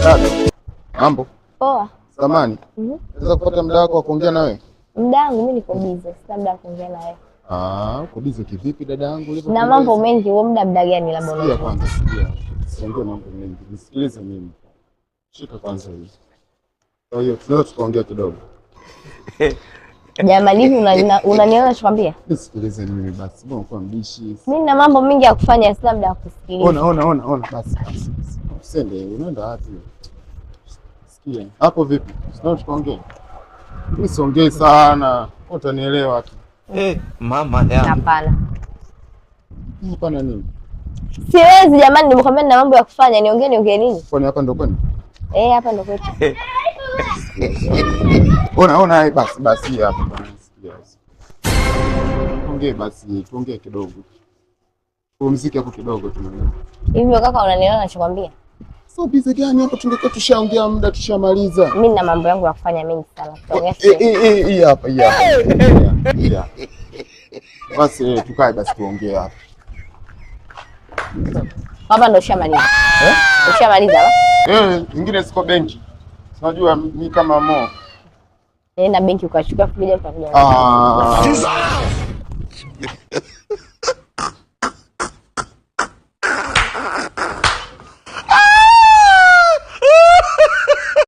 Dada, mambo? Poa. Samani. Naweza kupata muda wako wa kuongea na wewe? Muda wangu mimi niko busy, sina muda wa kuongea na wewe. Ah, uko busy kivipi dada yangu ulipo? Na mambo mengi, wewe muda gani labda Sikia unaona? kwanza, sikia. Siongee mambo mengi. Nisikilize mimi. Shika kwanza hii. Kwa hiyo tunaweza tukaongea kidogo. Jamani, hivi unaniona nachokwambia? Nisikilize mimi basi. Mbona unakuwa mbishi? Mimi nina mambo mengi ya kufanya, sina muda wa kusikiliza. Ona, ona, ona, ona. Basi, basi. Basi. Usende, unaenda wapi? Sikia. Hapo vipi? Tunaweza tukaongea. Mimi siongei sana. Utanielewa tu. Mama yangu. Hapana. Hapana nini? Siwezi jamani, nimekwambia nina mambo ya kufanya, niongee niongee nini? Kwani hapa ndo kwenu? Eh, hapa ndo kwetu. Ona, ona, basi basi hapa bwana. Sikia. Tuongee basi, tuongee kidogo. Pumzike hapo kidogo tu. Hivyo kaka, unanielewa nachokwambia? So busy gani hapo, tungekuwa tushaongea muda tushamaliza. Mimi nina mambo yangu ya kufanya mengi sana. Tutaongea Eh, kesho. eh, eh, hii hapa, hii hapa. Hii hapa. Basi tukae basi tuongee hapa. Hapa ndo ushamaliza. Eh? Ushamaliza ba? Eh, nyingine siko benki. Unajua mimi kama mo. Nenda benki ukachukua kuja utakuja. Ah.